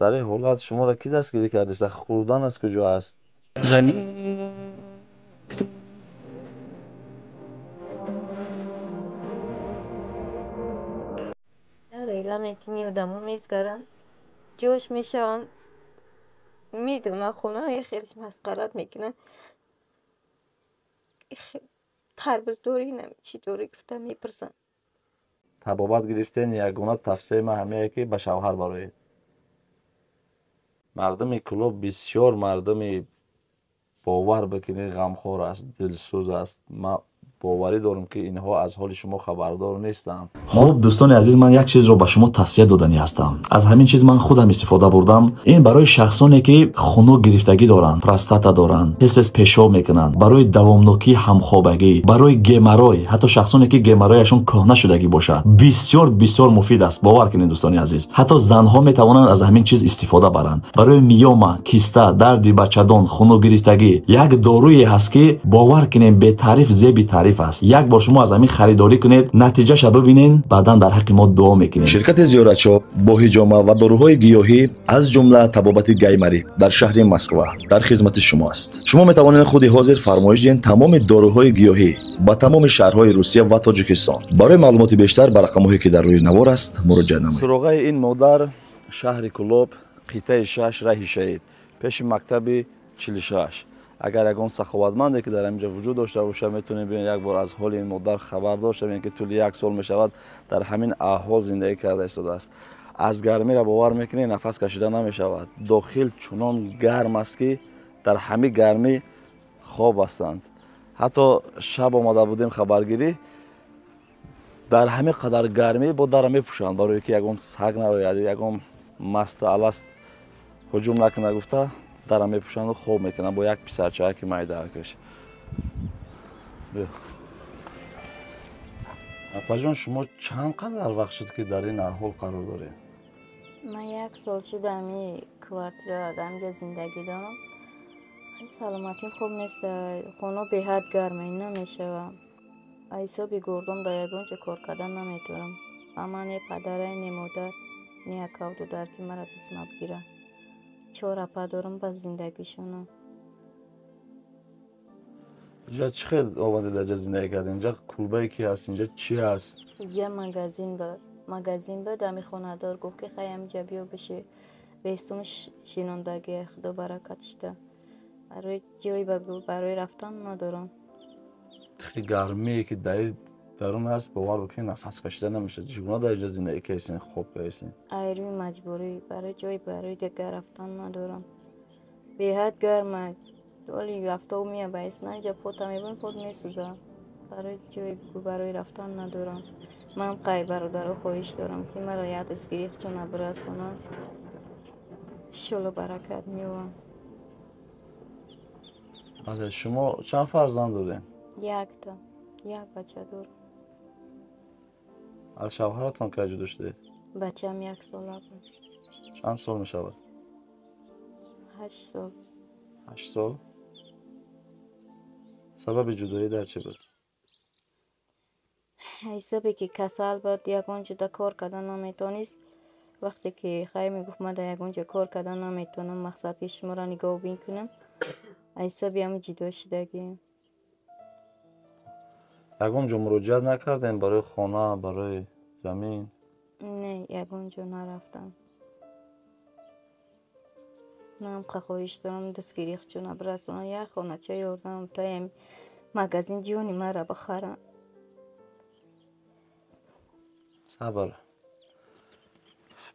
Дар ин ҳолат шуморо кӣ дастгирӣ кардааст? Хӯрдан аз куҷо аст? Рела мекунӣ, одамо мезгаранд, ҷош мешаванд, медонам хона хеле масхарат мекунанд. Тарбуз дорӣ, чӣ дорӣ гуфта мепурсанд. Табобат гирифтен, ягона тавсияи ман ҳамее ки ба шавҳар бароед. Мардуми Кӯлоб бисёр мардуми бовар бикунед ғамхор аст, дилсӯз аст. Ман боварӣ дорам ки инҳо аз ҳоли шумо хабардор нестанд. Хуб, дӯстони азиз, ман як чизро ба шумо тавсия доданӣ ҳастам. Аз ҳамин чиз ман худам истифода бурдам. Ин барои шахсоне ки хунук гирифтагӣ доранд, простата доранд, тез-тез пешоб мекунанд, барои давомнокии ҳамхобагӣ, барои геморрой, ҳатто шахсоне ки геморройашон кӯҳна шудагӣ бошад, бисёр бисёр муфид аст. Бовар кунед дӯстони азиз, ҳатто занҳо метавонанд аз ҳамин чиз истифода баранд. Барои миёма, киста, дарди бачадон, хунук гирифтагӣ як доруе ҳаст ки бовар кунем бетаъриф зеби таъриф аст. Як бор шумо аз ҳамин харидорӣ кунед, натиҷаша бибинед, баъдан дар ҳаққи мо дуо мекунед. Ширкати Зиёратшоп бо ҳиҷома ва доруҳои гиёҳӣ аз ҷумла табобати гаймарӣ дар шаҳри Москва дар хизмати шумо аст. Шумо метавонед худи ҳозир фармоиш диҳед тамоми доруҳои гиёҳӣ ба тамоми шаҳрҳои Русия ва Тоҷикистон. Барои маълумоти бештар ба рақамҳое ки дар рӯи навор аст муроҷиат намоед. Суроғаи ин модар шаҳри Кӯлоб, қитъаи 6, раҳи Шаҳид, пеши мактаби 46. Агар ягон саховатманде ки дар ҳаминҷо вуҷуд дошта бошад, метавонед биёед як бор аз ҳоли ин модар хабардор шавед, ки тӯли як сол мешавад дар ҳамин аҳвол зиндагӣ карда истодааст. Аз гармиро бовар мекунед, нафас кашида намешавад. Дохил чунон гарм аст ки дар ҳамин гармӣ хоб ҳастанд. Ҳатто шаб омада будем хабаргирӣ, дар ҳамин қадар гармӣ бо дара мепӯшанд, барое ки ягон саг наояд, ягон маста аласт ҳуҷум накунад гуфта дара мепӯшанду хоб мекунанд бо як писарчаки майдаакаш. Апаҷон, шумо чанд қадар вақт шуд ки дар ин аҳвол қарор доред? Ман як сол шуд ҳамин квартира дар ҳаминҷа зиндагӣ дорам. Саломатим хуб нест, хона беҳад гарма, намешавам. Аз ҳисоби гурдом дар ягон ҷо кор кардан наметавонам. Ба ман не падарай, не модар, не акав дудар ки маро бисмаб гиранд. Чор апа дорам ба зиндагишонам. Инҷа чӣ хел омадед дар ҷа зиндагӣ кардед? Инҷа кулбае ки ҳаст, инҷа чӣ ҳаст? Инҷа магазин буд. Магазин буд, ҳамин хонадор гуфт ки хай ҳаминҷа биё биши. Бестун шинондагӣ, худо баракат шуда. Барои ҷой барои рафтан надорам. Хеле гармие ки дар дарун ҳаст, бовар бикунед нафас кашида намешавад. Чӣ гуна дар инҷа зиндагӣ кардед, хоб кардед? Айрӯи маҷбурӣ, барои ҷой барои дигар рафтан надорам. Беҳад гарма, оли афтоб меяд ба эсна, инҷа пота мебинам, пот месӯзад. Барои ҷой барои рафтан надорам. Ман қай бародаро хоҳиш дорам ки маро як дастгирӣ хучона бирасонанд. Иншолло баракат меёбам. Бале, шумо чанд фарзанд доред? Якта, як бача дорам. Аз шавҳаратон кай ҷудо шудед? Бачаам як сола буд. Чанд сол мешавад? 8 сол. 8 сол? Сабаби ҷудоӣ дар чӣ буд? Ҳисобе ки касал буд, ягон ҷода кор кардан наметавонист. Вақте ки хай мегуфт ман дар ягон ҷо кор кардан наметавонам, мақсад ки шуморо нигоҳубин кунам, ҳисоби ҳамин ҷудо шудагӣ. Ягон ҷо муроҷиат накардем барои хона, барои замин? Не, ягон ҷо нарафтам. Ман хоҳиш дорам дастгирӣ хучона бирасонам, як хонача ёрдам таем магазин ҷони маро бихаранд. Сабр.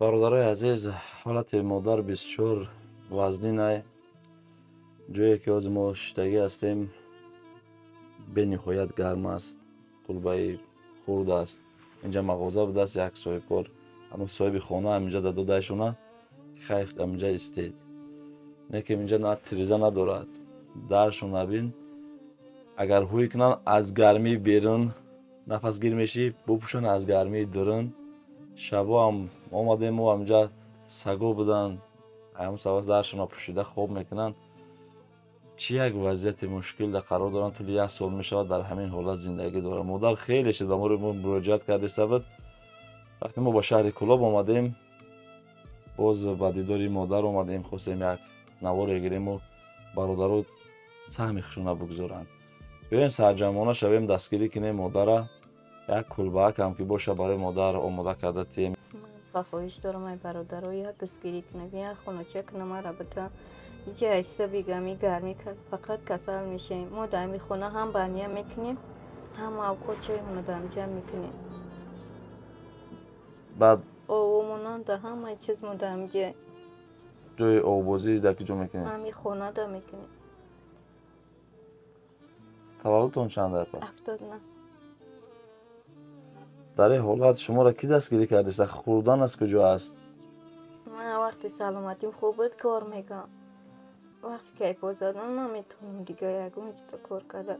Бародарои азиз, ҳолати модар бисёр вазнин ай. Ҷое ки ҳозир мо шиштагӣ ҳастем бениҳоят гарм аст, кулбаи хурд аст. Инҷа мағоза будааст, як соҳибкор, аммо соҳиби хона ҳаминҷа додашона хай ҳаминҷа истед. Не ки инҷа на тиреза надорад, даршон набин. Агар ҳуй кунанд аз гармии берун нафасгир мешӣ, бупӯшанд аз гармии дурун. Шабо ҳам омадем, мо ҳаминҷа саго буданд, ҳамон сабаб даршонро пӯшида хоб мекунанд. Чӣ як вазъияти мушкил дар қарор доранд, тӯли як сол мешавад дар ҳамин ҳолат зиндагӣ доранд. Модар хеле шуд ба мо муроҷиат кардеста буд. Вақте мо ба шаҳри Кӯлоб омадем, Боз ба дидори модар омадем, хостем як наворе гирему бародаро саҳми худшона бигузоранд. Биёен сарҷамъона шавем, дастгирӣ кунем модара. Як кулбаакам ки боша барои модар омода карда тием. Ман хоҳиш дорам ай бародаро як дастгирӣ кунад, як хонача кунам мара бита. Иҷа ҳисоби гами гармӣ фақат касал мешавем. Мо дар ҳами хона ҳам бания мекунем, ҳам авқот чоймона дар ҳамҷа мекунем. Баъд овомонан да ҳамаи чиз мо дар ҳамҷа. Ҷои овбозӣ дар куҷо мекунед? Ҳами хона да мекунем. Таваллудтон чанд апа? 79. Дар ин ҳолат шуморо кӣ дастгирӣ кардааст? Хӯрдан аз куҷо аст? Ман вақти саломатим хуб буд кор мекардам. Вақте ки айпо задам наметавонам дигар ягон ҷода кор карда.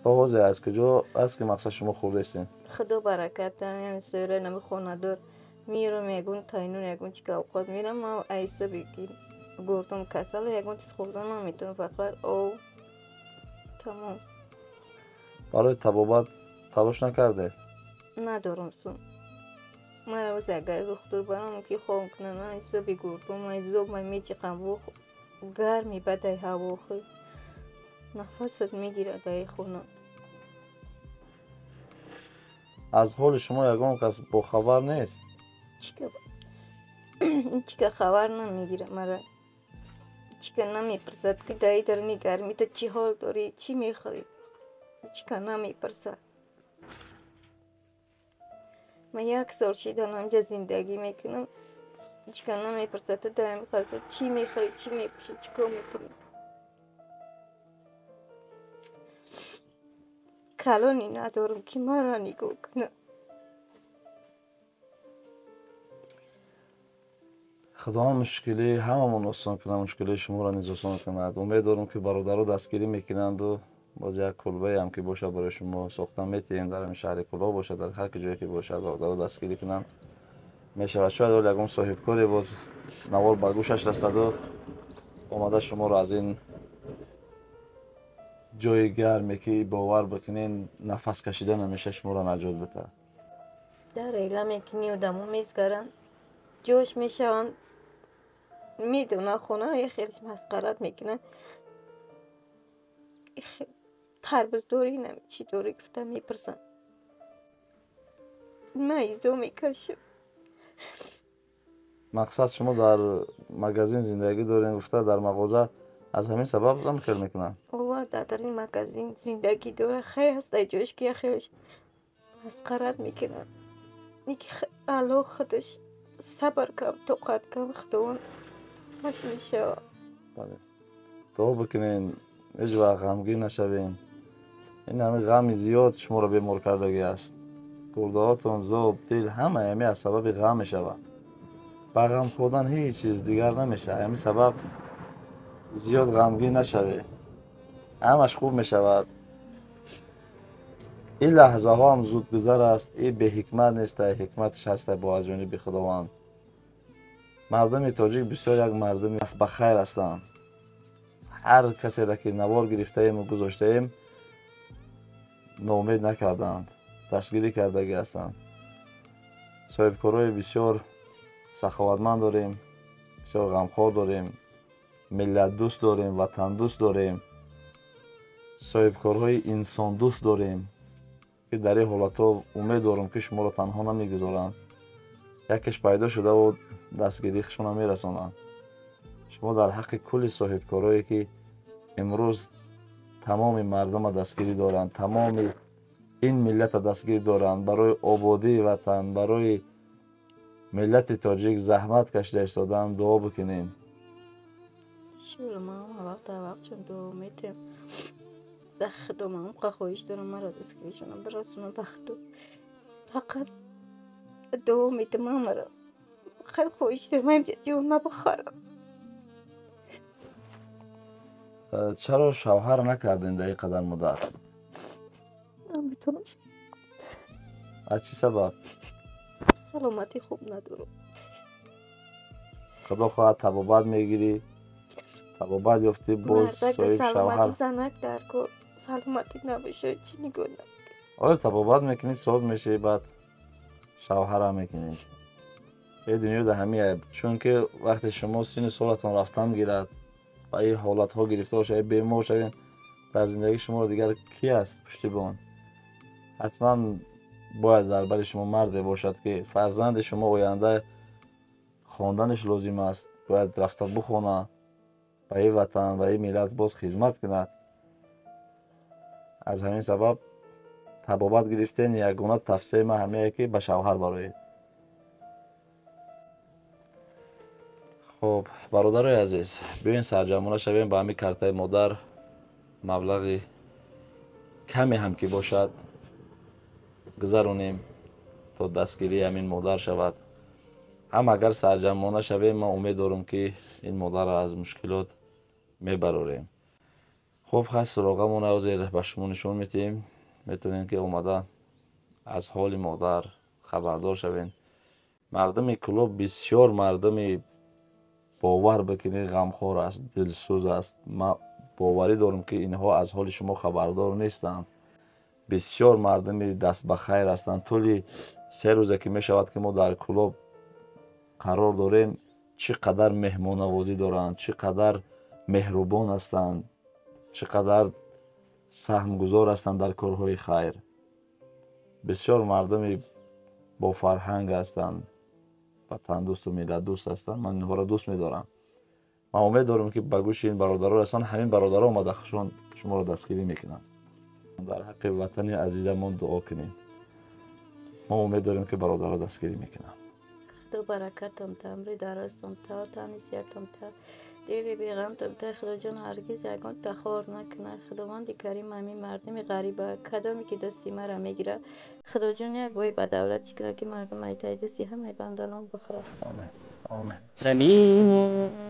Ба ҳозир аз куҷо аст ки мақсад шумо хӯрдаистед? Худо баракат дам, сӯра нами хонадор мирам, ягон тайнун, ягон чика авқот мирам. Ман ҳисоби ки гурдум касал, ягон чиз хӯрдан наметавонам, фақат об тамом. Барои табобат талош накардед? Надорам сум. Мара боз агар духтур барам ки хом кунам, ман ҳисоби гурдум, ман зоб ман мечиқам, гарми бадай ҳаво хӯй нафасат мегирад ай хона. Аз ҳоли шумо ягон кас бохабар нест? Чика хабар намегирад мара. Чика намепурсад ки даи дарни гармӣ ту чӣ ҳол дорӣ, чӣ мехӯрӣ. Чика намепурсад. Ман як сол шидан ҳамҷа зиндагӣ мекунам. Чика намепурсад ту дар ҳами қазо чӣ мехӯрӣ, чӣ мепӯшӣ, чӣ кор мекунӣ. Калоне надорам ки маро нигоҳ кунад. Худованд мушкили ҳамамон осон кунад, мушкилии шуморо низ осон кунад. Умед дорам ки бародаро дастгирӣ мекунанду боз як кулбаеам ки бошад барои шумо сохта метиҳем, дар ҳамин шаҳри Кӯлоб бошад, дар ҳар ҷое ки бошад бародаро дастгирӣ кунанд мешавад. Шояд ҳол ягон соҳибкоре боз навор ба гӯшаш расаду омада шуморо аз ин ҷои гарме ки бовар бикунен нафас кашида намеша шуморо наҷот битад. Дар эла мекунӣ одамо мезгаранд, ҷош мешаванд, медонанд хона хеле масқарат мекунанд. Тарбуз дорӣ, чӣ дорӣ гуфта мепурсанд. Ман изо мекашам. Мақсад шумо дар магазин зиндагӣ дорем гуфта дар мағоза аз ҳамин сабаб хел мекунанд? Ова дар дари магазин зиндагӣ дора, хай ҳаст дар ҷош ки хелеш масқарат мекунанд. Ки Аллоҳ худаш сабр кам, тоқат кам, Худованд ҳаш мешавад. Бале, дуо бикунем, ҳеҷ вақт ғамгин нашавем. Ин ҳамин ғами зиёд шуморо бемор кардагӣ аст. Гурдаҳотон, зоб, дил ҳама ҳами аз сабаби ғам мешавад. Ба ғам хӯрдан ҳеҷ чиз дигар намешавад. Ҳамин сабаб зиёд ғамгин нашавед, ҳамаш хуб мешавад. Ин лаҳзаҳо ҳам зудгузар аст, ин беҳикмат нест, ҳикматаш ҳаст бо аз ҷониби Худованд. Мардуми тоҷик бисёр як мардуми ба хайр ҳастанд. Ҳар касеро ки навор гирифтаему гузоштаем ноумед накарданд, дастгирӣ кардагӣ ҳастанд. Соҳибкорои бисёр саховатманд дорем, бисёр ғамхор дорем, миллатдӯст дорем, ватандӯст дорем, соҳибкорҳои инсондӯст дорем ки дар ин ҳолатҳо умед дорам ки шуморо танҳо намегузоранд. Якеш пайдо шудаву дастгирии худшонро мерасонанд. Шумо дар ҳаққи кулли соҳибкорое ки имрӯз тамоми мардума дастгирӣ доранд, тамоми ин миллата дастгирӣ доранд, барои ободии ватан, барои миллати тоҷик заҳмат кашида истодаанд, дуо бикунем. Шукр, ман ҳама вақт дар вақтшон дуо метиҳам. Ба Худо ман онқа хоҳиш дорам маро дастгиришонам бирасонам ба Худо. Фақат дуо метиҳам ҳамаро. Фақат хоҳиш дорам ҳамҷа ҷон набихарам. Чаро шавҳар накардем дар ин қадар муддат? Наметавонам. Аз чӣ сабаб? Саломатӣ хуб надорам. Худо хоҳад табобат мегирӣ, табобат ёфтӣ, боз соҳиб шавҳар. Занак дар кор саломатӣ набошад, чӣ нигоҳ накунӣ? Оё табобат мекунӣ, соз мешавӣ, баъд шавҳарам мекунӣ. Дунё дар ҳамин, чунки вақте шумо синни солатон рафтан гирад ва ин ҳолатҳо гирифтор шавед, бемор шавед, дар зиндагии шуморо дигар кӣ аст пуштибон? Ҳатман бояд дар бари шумо марде бошад, ки фарзанди шумо оянда хонданаш лозим аст, бояд рафта бихона, ба ин ватан, ба ин миллат боз хизмат кунад. Аз ҳамин сабаб табобат гирифтен, ягона тавсияи ман ҳамее ки ба шавҳар бароед. Хуб, бародарои азиз, биёен сарҷамъона шавем ба ҳамин картаи модар маблағи каме ҳам ки бошад гузаронем то дастгирии ҳамин модар шавад. Ҳам агар сарҷамъона шавем, ман умед дорам, ки ин модарро аз мушкилот мебарорем. Хуб, хай, суроғамон ҳозир ба шумо нишон медиҳем. Метавонем ки омада аз ҳоли модар хабардор шавем. Мардуми Кӯлоб бисёр мардуми бовар бикунед ғамхор аст, дилсӯз аст. Ман боварӣ дорам, ки инҳо аз ҳоли шумо хабардор нестанд. Бисёр мардуми дастбахайр ҳастанд. Тӯли 3 рӯзе ки мешавад, ки мо дар Кӯлоб қарор дорем, чӣ қадар меҳмоннавозӣ доранд, чӣ қадар меҳрубон ҳастанд, чӣ қадар саҳмгузор ҳастанд дар корҳои хайр. Бисёр мардуми бофарҳанг ҳастанд, ватандӯсту миллатдӯст ҳастанд. Ман инҳоро дӯст медорам. Ман умед дорам, ки ба гӯши ин бародаро ҳастанд, ҳамин бародаро омада хушон шуморо дастгирӣ мекунанд. Дар ҳаққи ватани азизамон дуо кунем. Мо умед дорем, ки бародаро дастгирӣ мекунанд. Худо баракатам та, умри дарозтам та, тани сиҳатам та, дили беғамтам та. Худоҷон ҳаргиз ягон тахор накунад. Худованди карим ҳамин мардуми ғариба кадоме ки дасти мара мегирад, Худоҷон як бой ба давлат кунад, ки мардум айтаи дасти ҳамаи банданон бихӯрад. Омин, омин. Замин.